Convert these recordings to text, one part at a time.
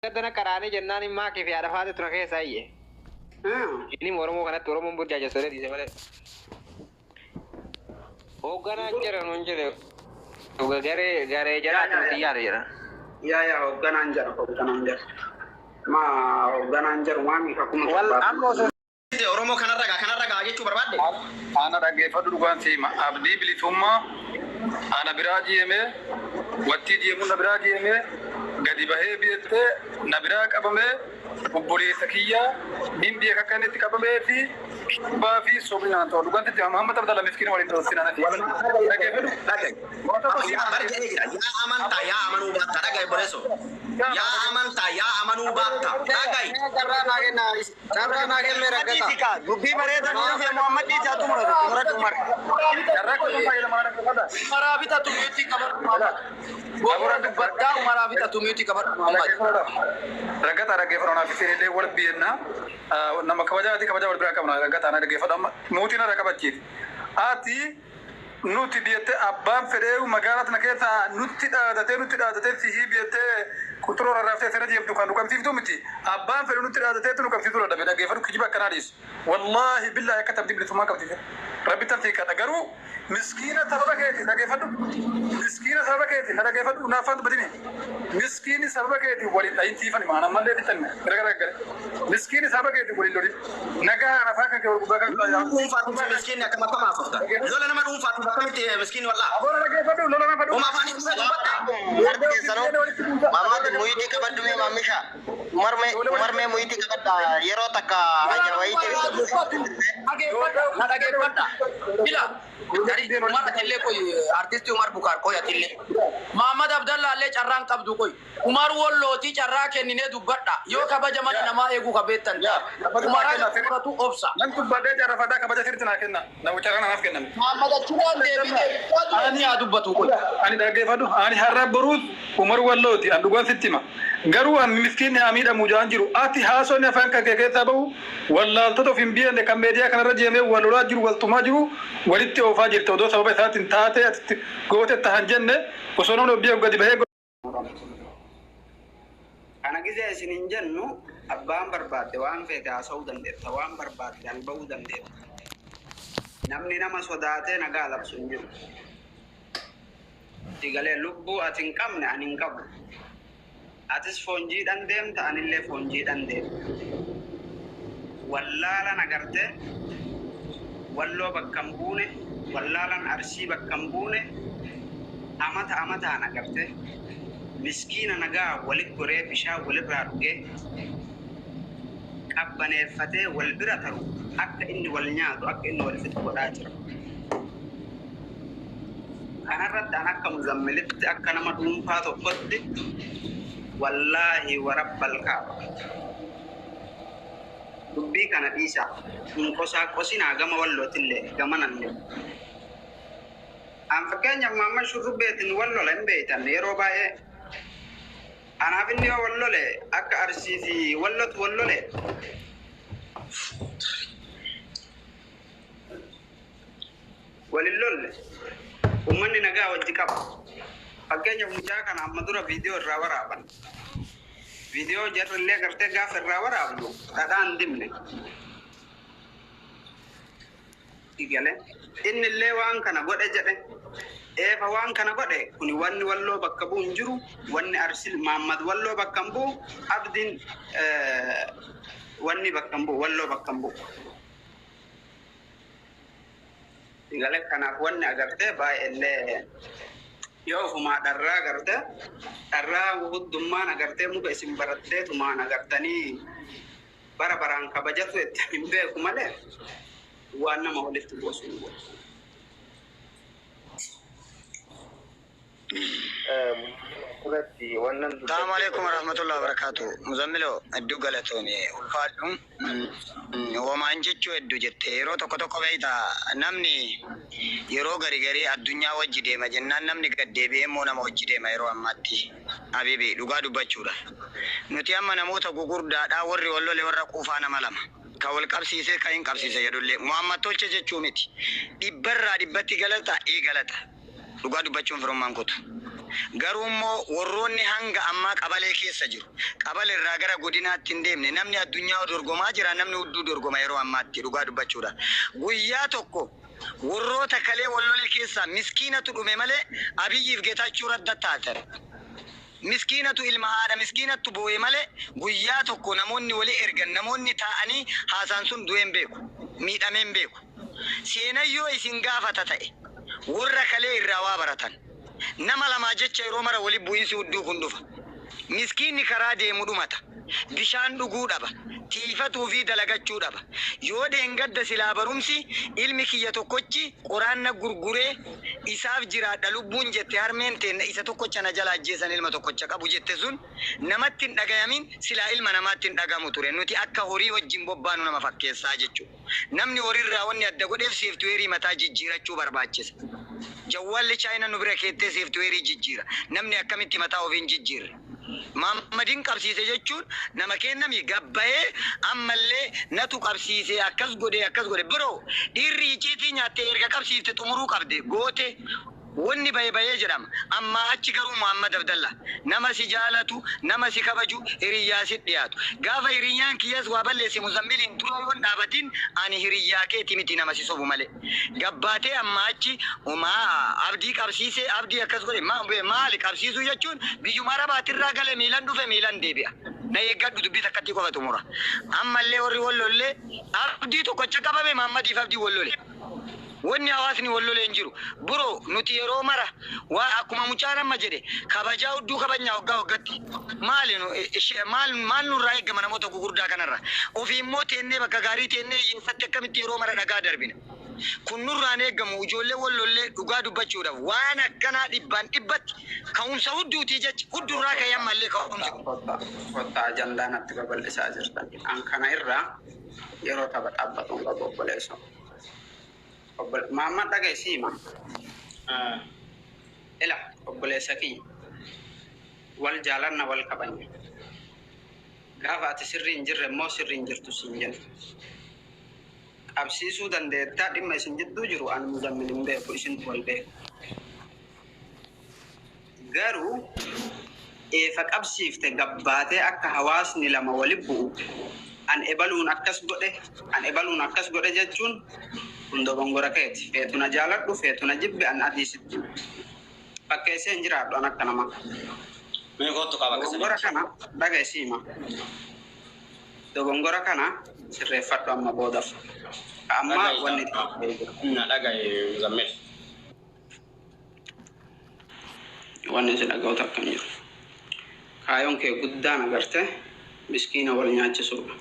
Gaddana karaanii jennaan hin maakii fi haadha faati tura keessa iyye. Inni Oromoo kanatti Oromoon burjaajessee dhiise malee. Hoogganaan jira nuun jedhe garee garee jaraati nuti yaada jedha. Yaa yaa, hoogganaan jira, hoogganaan jira. Ma hoogganaan jiru maami akkuma Wal amma osoo Oromoo kanarra gaa kanarra gaa jechuu barbaadde. Ana dhaggeeffadhu, dhugaan siima. Abdii Bilisummaa ana biraa jeemee, wattii jeemuu na biraa jeemee, gadi bahee biyettee na biraa qabamee, obboleessa kiyyaa nin beeka akka inni itti qabamee fi kibbaa fi sobinaan ta'u. Dhugaan sitti Muhammad Abdalla miskiina waliin dhoofsinaan ati. Dhaggeeffadhu. Dhagaye. Bar jedhee jira. Yaa amantaa yaa amanuu baatta, dhagaye boleeso. Yaa amantaa yaa amanuu baatta, dhagaye. Carraa naa kenna, carraa naa kenne rakkata. Dubbii bareedaa ni dhufe, Muhammad dhiisaa, xumuratu xumuratu Umar. Carraa kun fayyadamaa dhaggeeffadha. Umaraa bitatu mute qabadhu, Muhammad. Boora dubbaddaa, umaraa bitatu mute qabadhu, Muhammad. Raggata dhaggeeffadhu, naaf isin illee wal biyyenna nama kabajaati, kabaja wal biraa qabna. Raggata na dhaggeeffadhu, amma muutiin irra qabachiif. Ati nuti biyyatti abbaan fedhee magaalaa tana keessa nutti dhaadatee, nutti dhaadatee sihii biyyatti kunturoo rarraaftee sana jeemtu kan nu qabsiiftu miti. Abbaan fedhe nutti dhaadatee nu qabsiiftuu dadhabe. Dhaggeeffadhu, kijiba akkanaa dhiisu. Wallaahi billaahi akka tabdii bilisummaa qabsiise. Rabbi tan fiikkadha garuu miskiina sababa keeti, dhaggeeffadhu. Miskiina sababa keeti na dhaggeeffadhu, naafaan dubbatini. Miskiini sababa keeti waliin dhayin siifani maana mallee fitanne gara gara gare. Miskiini sababa keeti waliin lolin. Nagaa afaan kan kee wal gubbaa kan Dhuunfaatu miskiinni akkam akkam haasofta. Lola nama dhuunfaatu akkamitti miskiinni wallaa. Aboora dhaggeeffadhu, lola nama Uma afaan ibsa dubbatta. Harki keessanuu Muhammad mute qabadhu mee, maamisha. Umarmee, umarmee, mute qabadha yeroo takka haja wayii. Dhageeffadha, na dhageeffadha. Bila gari Umar atillee qoy, artisti Umar Bukaar qoy atillee. Muhammad Abdallah illee carraan qabdu qoy. Umar Wollootii carraa kenninee dubbadha. Yoo kabaja mana namaa eeguu kabeettan. Umaraa xumuratu obsa. Nan dubbadhee jaarrafadhaa, kabaja sirriitti naa kenna. Na carraa naaf kenname. Muhammad achirraan deebii deebii haa dubbatu qoy. Ani dhaggeeffadhu, ani har'a boruus Umar Wallooti, an dhugaan sitti hima. Garuu an miskiinni haa miidhamu jaan jiru. Ati haasonni afaan kan kee keessaa bahu wallaaltota of hin beekne kan meediyaa kanarra deemee wal lolaa jiru, wal tumaa jiru walitti oofaa jirta. Odoo sababa isaatiin taatee ati goote tahan jenne osoo namni of beeku gadi bahee Kana gizee isin hin jennu, abbaan barbaadde waan feete haasa'uu dandeetta, waan barbaadde alba'uu dandeetta. Namni nama sodaatee nagaa labsu hin jiru. Sigalee lubbuu ati hin qabne ani hin qabu. Atis foonjiidhaan deemta, anillee foonjiidhaan deema. Wallaalan agartee Walloo bakka hin buune, wallaalan Arsii bakka hin buune, amata amataan agartee miskiina nagaa walit goree bishaan walirraa dhugee qabbaneeffatee wal bira taru akka inni wal nyaatu, akka inni wal fixu godhaa jira. Kanarratti an akka Muzammilitti, akka nama dhuunfaa tokkotti, wallaahi warabbal kaaba. Dubbii kana dhiisaa. Hin qosaa qosinaa gama Wallootillee gamanallee. An fakkeenyaaf Maamman Shurrubbeetiin wal lola hin beektan yeroo baay'ee. Anaaf inni yoo wal lole akka Arsii fi Wallotu wal lole. Walin lolle. Uummanni nagaa wajji qaba. Fakkeenyaaf mucaa kana amma dura viidiyoo irraa waraaban. Viidiyoo jarri illee gartee gaafa irraa waraabdu dhadhaan dibne. Galee. Inni illee waan kana godhe jedhe. Eefa waan kana godhe kuni wanni Walloo bakka bu'u hin jiru. Wanni Arsil Maammad Walloo bakka hin bu'u. Abdiin wanni bakka hin bu'u. Walloo bakka hin bu'u. Galee, kanaaf wanni agartee baay'eellee yoo ofumaa dharraa agartee dharraa guddummaan agartee muka isin barattee tumaan agartanii bara baraan kabajatu itti hin beeku malee waan nama walitti buusu hin godhu. Duratti wannan Salaamu alaikum warahmatullahi wabarakatuh. Muzammilo, hedduu galatoome, ulfaadhu. Womaan jechuu hedduu jette. Yeroo tokko tokko beekta, namni yeroo gari garii addunyaa wajji deema jennaan namni gad deebi'ee immoo nama wajji deema yeroo ammaatti. Habibi, dhugaa dubbachuudha. Nuti amma namoota gugurdaadha, warri wal lole warra quufaa nama lama. Ka wal qabsiisee ka hin qabsiise jedhullee. Muhammad tolche jechuu miti. Dhibbarraa dhibbatti galata ee galata. Dhugaa dubbachuun firummaan kutu. Garuu immoo warroonni hanga ammaa qabalee keessa jiru. Qabale irraa gara godinaatti hin deemne namni addunyaa dorgomaa jira namni hudduu dorgoma yeroo ammaatti dhugaa dubbachuudha. Guyyaa tokko warroota kalee wallole keessaa miskiinatu dhume malee Abiyyiif Geetaachoo Radda taatan. Miskiinatu ilma haadha miskiinatu boo'e malee guyyaa tokko namoonni walii ergan namoonni taa'anii haasaan sun du'ee hin beeku. Miidhamee hin beeku. Seenayyoo isin gaafata ta'e warra kalee irraa waa baratan. Nama lamaa jecha yeroo mara wali bu'iinsi hudduu kun dhufa. Miskiinni karaa deemu dhumata. Bishaan dhuguu dhaba. Tiifatuu fi dalagachuu dhaba. Yoo dheengadda silaa barumsi ilmi kiyya tokkochi qoraanna gurguree isaaf jiraadha lubbuun jette harmeen teenna isa tokkocha na jala ajjeesan ilma tokkocha qabu jette sun namatti hin dhagayamin silaa ilma namaatti hin dhagamu ture. Nuti akka horii wajjin bobbaanu nama fakkeessaa jechuudha. Namni horiirraa wanni adda godheef software mataa jijjiirachuu barbaachisa. Jawwaalli Chaayina nu bira keettee software jijjiira. Namni akkamitti mataa ofiin jijjiirre. Mahammadiin qabsiise jechuun nama kennami gabbayee ammallee natu qabsiise akkas godhe akkas godhe biroo dhiirri icciitii nyaattee erga qabsiifte xumuruu qabde goote wanni baye bayee jedhama. Ammaa achi garuu Muhammad Abdallah nama si jaalatu nama si kabaju hiriyyaa si dhiyaatu. Gaafa hiriyyaan kiyyas waa balleesse Muzammiliin dura yoon dhaabatin ani hiriyyaa keeti miti nama si sobu malee. Gabbaatee ammaa achi umaa abdii qabsiise abdii akkas godhe maali qabsiisuu jechuun biyyuma arabaatirraa gale miilan dhufe miilan deebi'a. Na eeggadhu dubbii takkatti qofa xumura. Ammallee warri wallollee abdii tokkocha qabame Muhammadiif abdii wallole. Wanni hawaasni wallolee hin jiru. Biroo nuti yeroo mara waa akkuma mucaan amma jedhe kabajaa hudduu kabajnaa waggaa waggaatti. Maali nu maal maal nurraa eegama namoota gugurdaa kanarra. Ofii immoo teennee bakka gaarii teennee hiyyeessatti akkamitti yeroo mara dhagaa darbina. Kun nurraan eegamu ijoollee wallollee dhugaa dubbachuudhaaf waan akkanaa dhibbaan dhibbatti ka'umsa hudduutii jecha huddurraa ka'ee ammallee ka'umsi kun. Kottaa ajandaa natti babal'isaa jirtan. An kana irraa yeroo tapha dhaabbatu hin qabu obboleessoo. Maamma dhaga'i hima. Ila obboleessa kiyya. Wal jaalanna wal kabajna. Gaafa ati sirrii hin jirre immoo sirrii hin jirtu siin jenna. Qabsiisuu dandeettaa dhimma isin jidduu jiru ani Muzammil hin beeku isintu wal beeku. Garuu eefa qabsiifte gabbaatee akka hawaasni lama wali bu'u an ebaluun akkas godhe an ebaluun akkas godhe jechuun kun dogongora keeti. Feetu na jaaladhu feetu na jibbe an adii sitti. Fakkeessee hin jiraadhu an akka namaa. Mee kottu qaba Dogongora kana dhaga'i siima. Dogongora kana sirreeffadhu amma boodaaf. Amma wanni Na dhaga'i Muzammil. Wanni si dhaga'u takka hin jiru. Kaayoon kee guddaan agarte miskiina wal nyaachisuudha.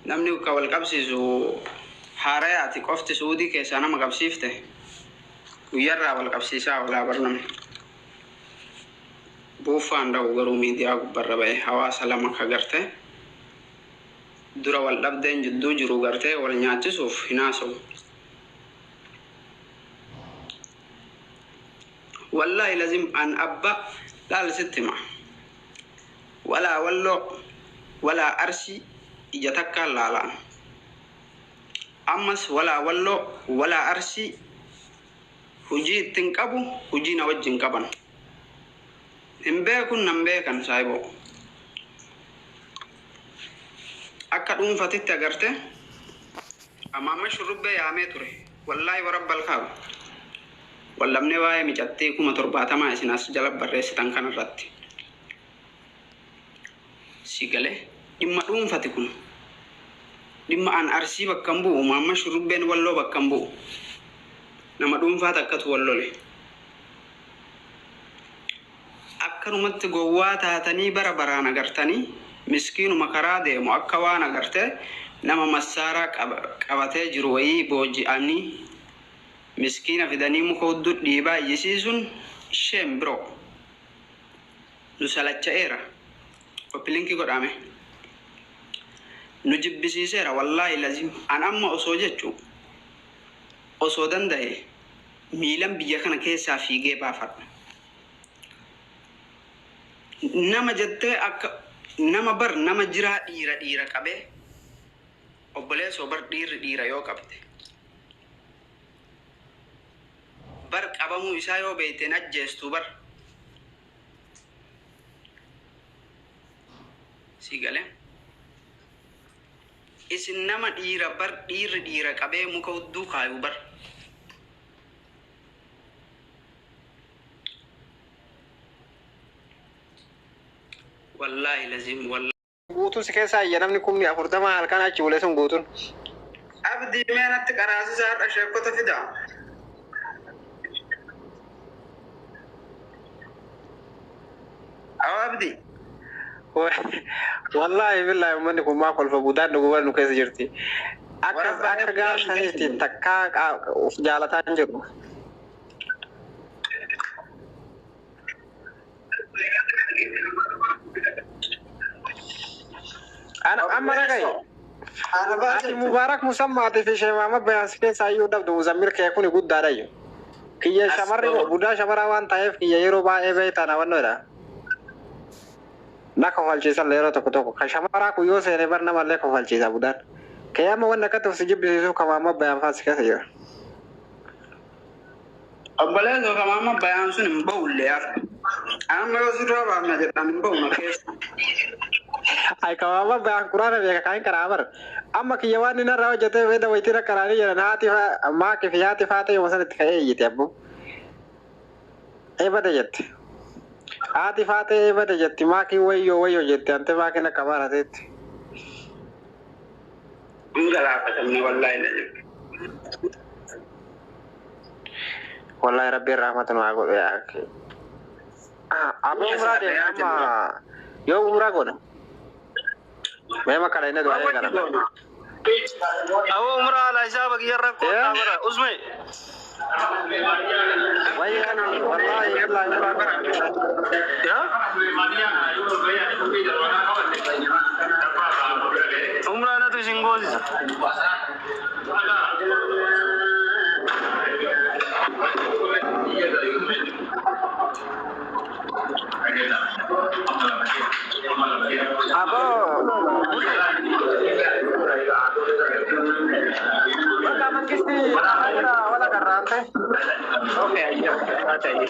Namni ka wal qabsiisu haarayaati qofti suudii keessaa nama qabsiifte guyyarraa wal qabsiisaa walaa barname. Buuffaan dha'u garuu miidiyaa gubbarra ba'e hawaasa lama ka garte dura wal dhabdeen jidduu jiru gartee wal nyaachisuuf hin haasa'u. Wallaahi lazim an abba laal sitti hima. Walaa walloo walaa arsii ija takkaan laalaan. Ammas walaa walloo walaa arsii hujii ittiin qabu hujii na wajjin qaban. Hin beekun nan beekan saayiboo. Akka dhuunfatitti agarte amaamma shurrubbee yaamee ture. Wallaahi warabbal kaabu. Wallabnee waa'ee micattii 70,000 isin as jala barreessitan kanarratti. Si galee dhimma dhuunfati kun. Dhimma an arsii bakka hin bu'u maamma shurrubbeen walloo bakka hin bu'u. Nama dhuunfaa takkatu wallole. Akkanumatti gowwaa taatanii bara baraan agartanii miskiinuma karaa deemu akka waan agarte nama massaaraa qabatee jiru wayii booji'anii miskiina fidanii muka hudduu dhiibaa iyyisiisuun sheen biroo nu salacha'eera. Koppilinkii godhame. Nu jibbisiiseera wallaahi lazim an amma osoo jechuu osoo danda'e miilan biyya kana keessaa fiigee baafadha. Nama jettee akka nama bar nama jiraa dhiira dhiira qabee obboleessoo bar dhiirri dhiira yoo qabde. Bar qabamuu isaa yoo beekteen ajjeestu bar. Si galee. Isin nama dhiira bar dhiirri dhiira qabee muka hudduu kaayu bar. Wallaahi lazim wallaahi. Guutuun si keessaa iyya namni 40,000 halkan achi bulee sun guutuun. Abdii mee natti qaraasisa har'a sheekota fida. Awa Abdii. Wallaahi billaahi uummanni kun maa kolfa budaan dhuguma nu keessa jirti. Akka akka gaaf saniitti takkaa of jaalataa hin jiru. Ana amma dhagaye. Ati Mubaarak Musammaatii fi Sheekh Mahammad Bayaan si keessaa iyyuu dhabdu Muzammil kee kuni guddaadha iyyuu. Kiyya shamarri budaa shamaraa waan ta'eef kiyya yeroo baay'ee beektaa nawannoodha. Na kofalchiisan yeroo tokko tokko. Kan shamaraa kun yoo seene bar namallee kofalchiisa budaan. Kee amma wanni akkatti of si jibbisiisuuf kan Mahammad Bayaan fa'aa si keessa jira. Obboleessoo kan Mahammad Bayaan sun hin ba'ullee hafe. Amma yoo sirraa baafna jedhan hin ba'u na keessa. Ay kan Mahammad Bayaan quraana beeka kan hin karaa bar. Amma kiyya waan inni narraa hojjetee beeda wayitii rakkaraanii jedhan haati maakii fi haati faa ta'e sana itti ka'ee iyyite abbo. Eebade jette. Haati faatee eebade jetti maakii wayyoo wayyoo jetti ante maakiin akka baarateetti. Hin galaafatamne wallaahi lazim. Wallahi rabbiin rahmata nu haa godhu yaa akhi. Abbo umraa deemna amma yoo umraa goona. Mee makka inni du'aa eegala. Awo umra ala isaa bakiyya rakkoo bara usme. Wayya wallahi billahi umraa goona. Ya? Umraa natu isin goosisa. Abbo bakka mangisti wala garraante. Okay, ayyee.